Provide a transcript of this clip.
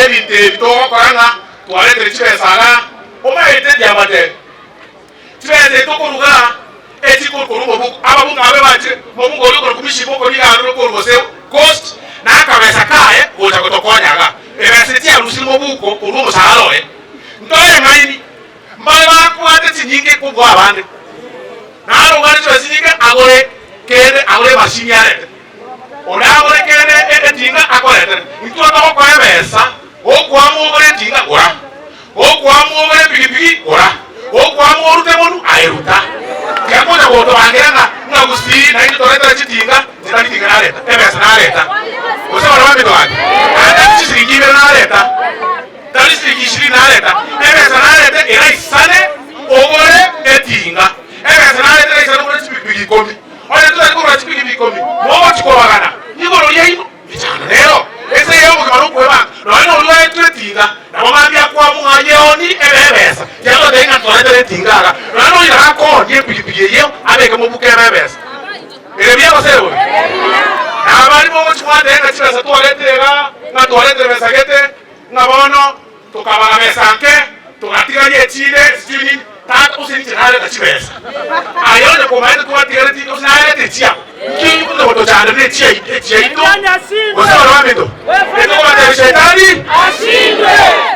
Ebinto ebi togokora ng'a twaretire chibesa iga, omanyete diamate chibesa eye tokoruga echiko korwa omobuko, ababunge abe bachire, omobunge oria okorokwa Mishima okonywa iga arure korwa gose Coast, na akabesa kaye gocha gotokonya iga. Ebesa echi chiarusire mobuko korwa omosara oye. Ntore ng'aini, mbare bakwate chinyinge kobua abande. Naro obwate chibesa chinyinge agore kende agore emashini arete. Oragore kende etinga akoretere. Intwe togokoa ebesa, gokwamua ogore etinga, gora. Gokwamua ogore epigipigi, gora. Gokwamua orute monwe, aye ruta. Tiga konya gotobangera ng'a ng'a gusii naintwe toretere chitinga, inche tari tinga nareta, ebesa nareta. Gose baria baminto gaki, naende tari chisiringi ibere nareta, tari chisiringi ishirini nareta, ebesa narete eraisane ogore etinga, ebesa narete eraisane ogore chipigipigi ikomi. Onye totari korua chipigipigi ikomi, mogochia kobagana igoro riaino mechando nero. Ense eye y'obogima nokwebanga, nonya noria oetwe etinga, nabo mambia akwamwa ng'a yeoni ebe ebesa. Tiga totebe ng'a ntoretere etinga iga, nonya noria arakoonie epigipigi eyio abeke mobuko ebe ebesa. Ere buya gose ere bobe? Nabaria mogochia mwateba ng'a chibesa twaretire iga, ng'a twaretire besa gete, ng'a bono Tokabaga besa nke, togatigaria echinde sijui nini. Tata, gose ninche nareta chibesa? Aye onye komaete twatigareti, gose nareta echiabo, nki okonya gotochandera ne echiaito, echiaito, gose abana baminto? Etokobatebia Shetani ashindwe.